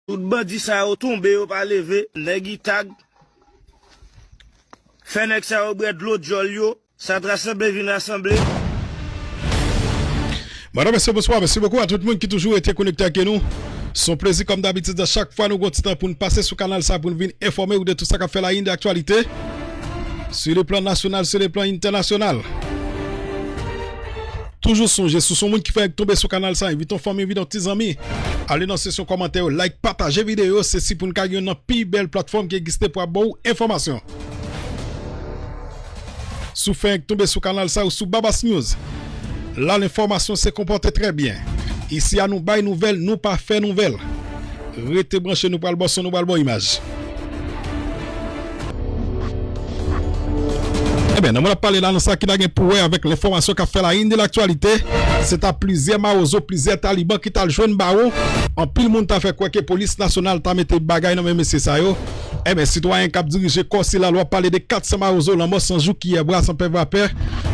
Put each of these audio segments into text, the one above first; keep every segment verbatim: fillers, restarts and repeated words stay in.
Tout bandi sa yo tonbe, yo pa leve. Nèg Itag fè nèg sa yo bwè dlo djòl yo. Sa t rasanble vin rasanble. Madam, mesye, bonswa. Mèsi bokou a tout moun ki toujou rete konekte ak nou. Se yon plezi, kòm dabitid, a chak fwa nou gon ti tan pou n pase sou kanal sa, pou n vin enfòme ou de tout sa k ap fè la ini de aktyalite sur le plan national, sur le plan international. Toujou sonje, si w se yon moun ki fèk tonbe sou kanal sa, envite yon fanmi, envite yon ti zanmi. Ale nan seksyon kòmantè yo, like, pataje videyo, sesi pou n ka gen youn nan pi bèl platfòm ki egziste pou ap ba w enfòmasyon. Si w fèk tonbe sou kanal sa ou sou Babas News, la lenfòmasyon se konpòte trè byen. Isi a nou bay nouvèl, nou pa fè nouvèl. Rete branche, nou pral ba w son, nou pral ba w imaj. Ebyen, nan mwen ap pale la nan sa ki ta gen pou wè avèk lenfòmasyon k ap fè la ini de laktyalite, se ta plizyè mawozo, plizyè taliban ki t al jwenn bawo. Anpil moun ta fè kwè ke polis nasyonal ta mete bagay nan men mesye sa yo. Ebyen, sitwayen k ap dirije kò sila, lè w ap pale de kat san mawozo, lanmò san jouk, kiyè bwa, san pè vapè,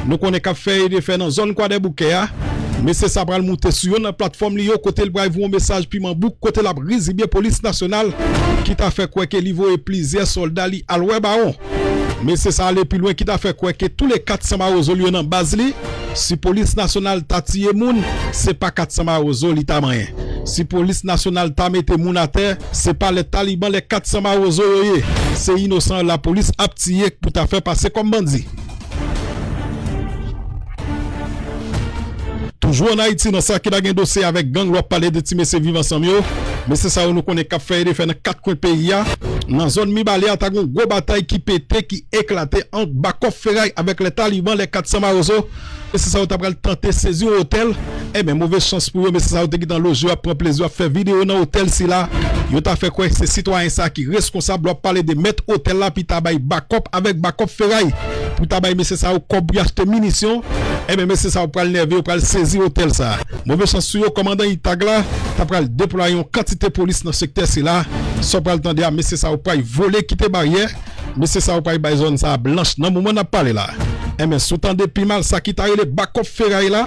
nou konnen k ap fè e defè nan zòn Kwadèboukè a. Mesye sa pral moute sou youn nan platfòm li yo, kote l pral voye yon mesaj piman bouk, kote l ap rizibye polis nasyonal ki ta fè kwè ke li voye plizyè sòlda li al wè bawon. Mesye sa ale pi lwen, ki ta fè kwè ke tou le kat san mawozo l yo nan baz li, si polis nasyonal ta tiye moun, se pa kat san mawozo li ta manyen. Si polis nasyonal ta mete moun atè, se pa lè taliban, lè kat san mawozo yo ye. Se inosan lapolis ap tiye pou ta fè pase kòm bandi. Toujou ann Ayiti, nan sa ki ta gen dosye avèk gang, lè w ap pale de ti mesye Viv Ansanm yo. Mesye sa yo nou konnen k ap fè e defè nan kat kwen peyi a. Nan zòn Mibalè a, ta gen yon gwo batay ki pete, ki eklate ant bakòp feray avèk lè taliban, lè kat san mawozo. Mesye sa yo ta pral tante sezi yon otèl. Ebyen, move chans pou yo, mesye sa yo te gentan loje, yo ap pran plezi, yo ap fè videyo nan otèl sila. Yo ta fè kwè se sitwayen sa ki reskonsab, lè w ap pale de mèt otèl la, pou ta bay bakòp avèk bakòp feray, pou ta bay mesye sa yo kòb pou y achte minisyon. Ebyen, mesye sa yo pral nève, yo pral sezi otèl sa. Move chans sou yo, kòmandan Itag la ta pral deplwaye yon kantite polis nan sektè sila. Sa w pral tande a, mesye sa yo pral vole kite baryè. Mesye sa yo pral bay zòn sa a blanch nan moman n ap pale la. Enben, si w tande pi mal, sa ki ta rele bakòp feray la,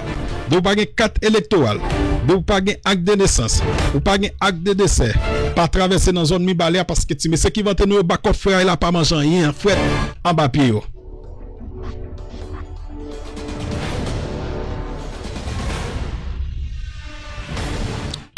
de w pa gen kat elektoral, de w pa gen ak de nesans, ou pa gen ak de desè, pa travèse nan zòn Mibalè a, paske ti mesye ki vante nou yo bakòp feray la pa manje anyen an frèt anba pye yo.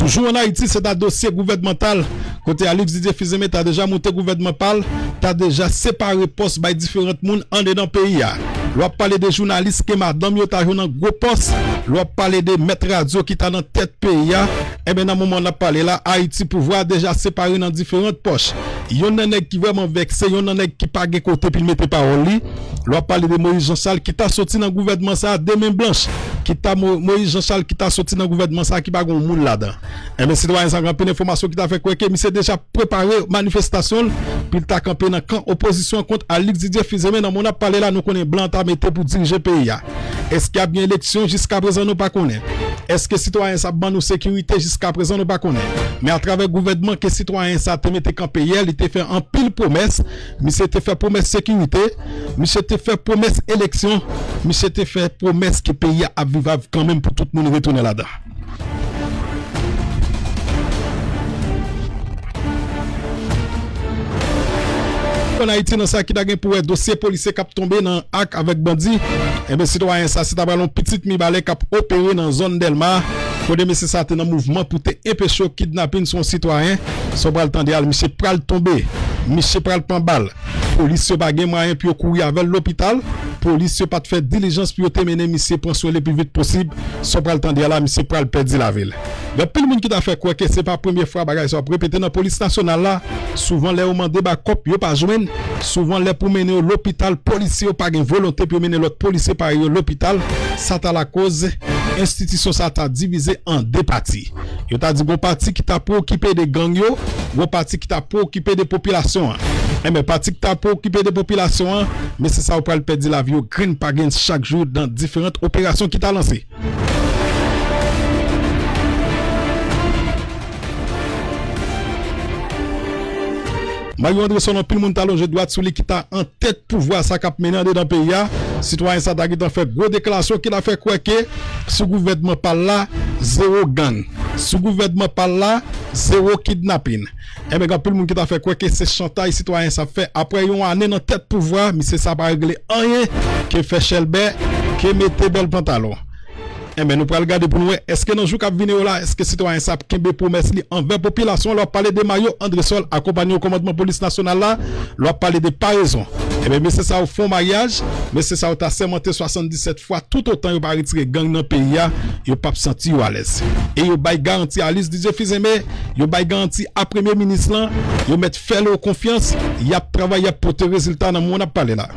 Toujou ann Ayiti, se ta dosye gouvènmantal, kote Alix Didier Fils-Aimé ta deja monte gouvènman pa l, ta deja separe pòs bay diferan moun andedan peyi a. Lè w ap pale de jounalis ke madanm yo ta jwenn nan gwo pòs, lè w ap pale de mèt radyo ki ta nan tèt peyi a, enben, nan moman n ap pale la, Ayiti Pouvwa deja separe nan diferan pòch. Yonn nan nèg ki vrèman vèkse, yonn nan nèg ki pa gen kote pou l mete pawòl li. Lè w ap pale de Moïse Jean Charles ki ta soti nan gouvènman sa a de men blanch, ki ta Mo-, Moïse Jean Charles ki ta soti nan gouvènman sa a ki pa gen yon moun ladan. Enben, sitwayen sa gen anpil enfòmasyon ki ta fè kwè ke misye deja prepare manifestasyon l pou l ta kanpe nan kan opozisyon an kont Alix Didier Fils-Aimé. Nan moman n ap pale la, nou konnen blan ta mete pou dirije peyi a. Èske ap gen eleksyon? Jiskaprezan, nou pa konnen. Èske sitwayen sa ap ban nou sekirite? Jiskaprezan, nou pa konnen. Men atravè gouvènman ke sitwayen sa te mete kanpe yè, li te fè anpil pwomès. Misye te fè pwomès sekirite. Misye te fè pwomès eleksyon. Misye te fè pwomès ke peyi a ap viv kanmenm pou tout moun retounen ladan. Ann Ayiti, nan sa ki ta gen pou wè dosye polisye k ap tonbe nan ak avèk bandi, enben, sitwayen sa, se ta pral yon pitit Mibalè k ap opere nan zòn Dèlma, kote mesye sa te nan mouvman pou te enpeche yo kidnapin sou yon sitwayen. Sa w pral tande a, misye pral tonbe, misye pral pran bal. Polis yo pa gen mwayen pou yo kouri avè l lopital. Polis yo pa t fè dilijans pou yo te mennen misye pran swen li pi vit posib. Sa w pral tande a la, misye pral pèdi lavi l. Gen anpil moun ki ta fè kwè ke se pa premye fwa bagay sa ap repete nan polis nasyonal la. Souvan lè yo mande bakòp, yo pa jwenn. Souvan lè pou mennen yo lopital, polisye yo pa gen volonte pou yo mennen lòt polisye parèy yo lopital. Sa ta lakoz enstitisyon sa ta divize an de pati. Yo ta di gon pati ki ta preokipe de gang yo, gon pati ki ta preokipe de popilasyon an. Enben, pati ki ta preokipe de popilasyon an, mesye sa yo pral pèdi lavi yo grenn pa grenn chak jou nan diferan operasyon ki ta lanse. Mario André, se yon anpil moun ta lonje dwat sou li ki ta an tèt pouvwa sa k ap mennen andedan peyi a. Sitwayen sa ta gentan fè gwo deklarasyon ki ta fè kwè ke sou gouvènman pa l la, zewo gang. Sou gouvènman pa l la, zewo kidnapin. Enben, gen anpil moun ki ta fè kwè ke se chantay sitwayen sa ap fè. Apre yon ane nan tèt pouvwa, misye sa pa regle anyen ke fè chèlbè, ke mete bèl pantalon. Enben, nou pral gade pou n wè, èske nan jou k ap vini yo la, èske sitwayen sa ap kenbe pwomès li anvè popilasyon an? Lè w ap pale de mayo Andresol akonpanye kòmandman polis nasyonal la, lè w ap pale de parezon. Enben, mesye sa yo fè yon maryaj, mesye sa yo ta sèmante swasanndisèt fwa, toutotan yo pa retire gang nan peyi a, yo p ap santi yo alèz. E yo bay garanti a Lis Didye Fils-Aimé, yo bay garanti a premye minis lan, yo mèt fè yo konfyans, y ap travay, y ap pote rezilta nan moman n ap pale la.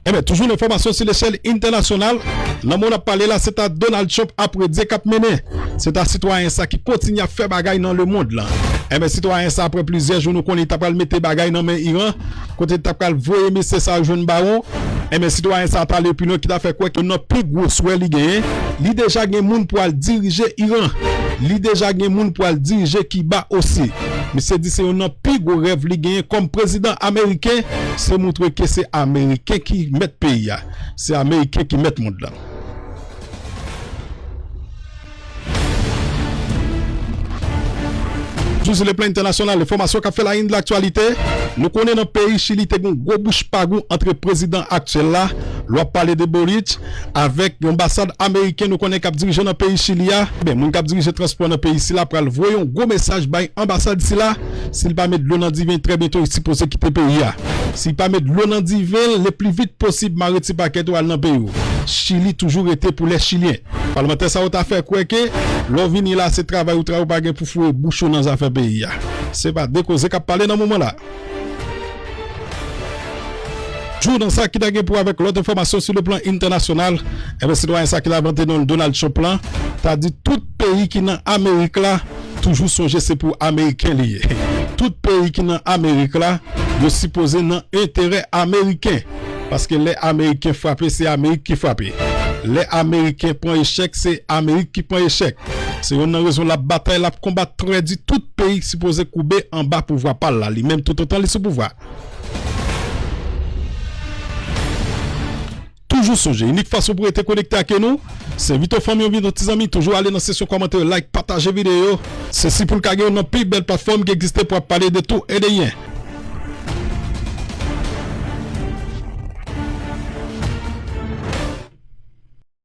Enben, toujou nan enfòmasyon sou lechèl entènasyonal, nan moman n ap pale la, se ta Donald Trump ap redi k ap mennen. Se ta sitwayen sa ki kontinye ap fè bagay nan lemonn lan. Enben, sitwayen sa, apre plizyè jou, nou konnen li ta pral mete bagay nan men Iran, kote li ta pral voye mesye sa jwenn bawon. Enben, sitwayen sa ta ale pi lwen, ki ta fè kwè ke nan pi gwo swè li genyen, li deja gen moun pou al dirije Iran. Li deja gen moun pou al dirije Kiba osi. Misye di se youn nan pi gwo rèv li genyen kòm prezidan ameriken, se montre ke se ameriken ki mèt peyi a. Se ameriken ki mèt mond lan. Toujou sou le plan entènasyonal, enfòmasyon k ap fè la une de l'actualité. Nou konnen nan peyi Chili te gen yon gwo bouch pa gou ant prezidan aktyèl la, lè w ap pale de Boric, avèk yon anbasad ameriken nou konnen k ap dirije nan peyi Chili a. Ben, moun k ap dirije transpò nan peyi sila pral voye yon gwo mesaj bay anbasad sila. Si l pa met dlo nan diven, trè byento li sipoze kite peyi a. Si l pa met dlo nan diven, le pli vit posib, mare ti pakèt ou al nan peyi w. Chili toujou rete pou lè chilyen. Palmantè sa yo ta fè kwè ke lè w vini la, se travay ou travay, ou pa gen pou foure bouch ou nan zafè peyi a. Se pa de koze k ap pale nan moman la. Jou nan sa ki ta gen pou avèk lòt enfòmasyon sou le plan entènasyonal, enben, sitwayen sa ki ta vante non Donald Trump lan, ta di tout peyi ki nan Amerik la toujou sonje se pou Ameriken li ye. Tout peyi ki nan Amerik la, yo sipoze nan enterè Ameriken. Paske lè Ameriken frape, se Amerik ki frape. Lè Ameriken pran echèk, se Amerik ki pran echèk. Se youn nan rezon l ap batay, l ap konbat trè di. Tout peyi sipoze koube anba pouvwa pa l la, li menm toutotan li sou pouvwa. Toujou sonje, inik fason pou rete konekte ak nou, se envite yon fanmi, envite yon ti zanmi, toujou ale nan seksyon kòmantè, like, pataje videyo. Sesi pou l ka gen youn nan pi bèl platfòm ki egziste pou ap pale de tou e de ryen.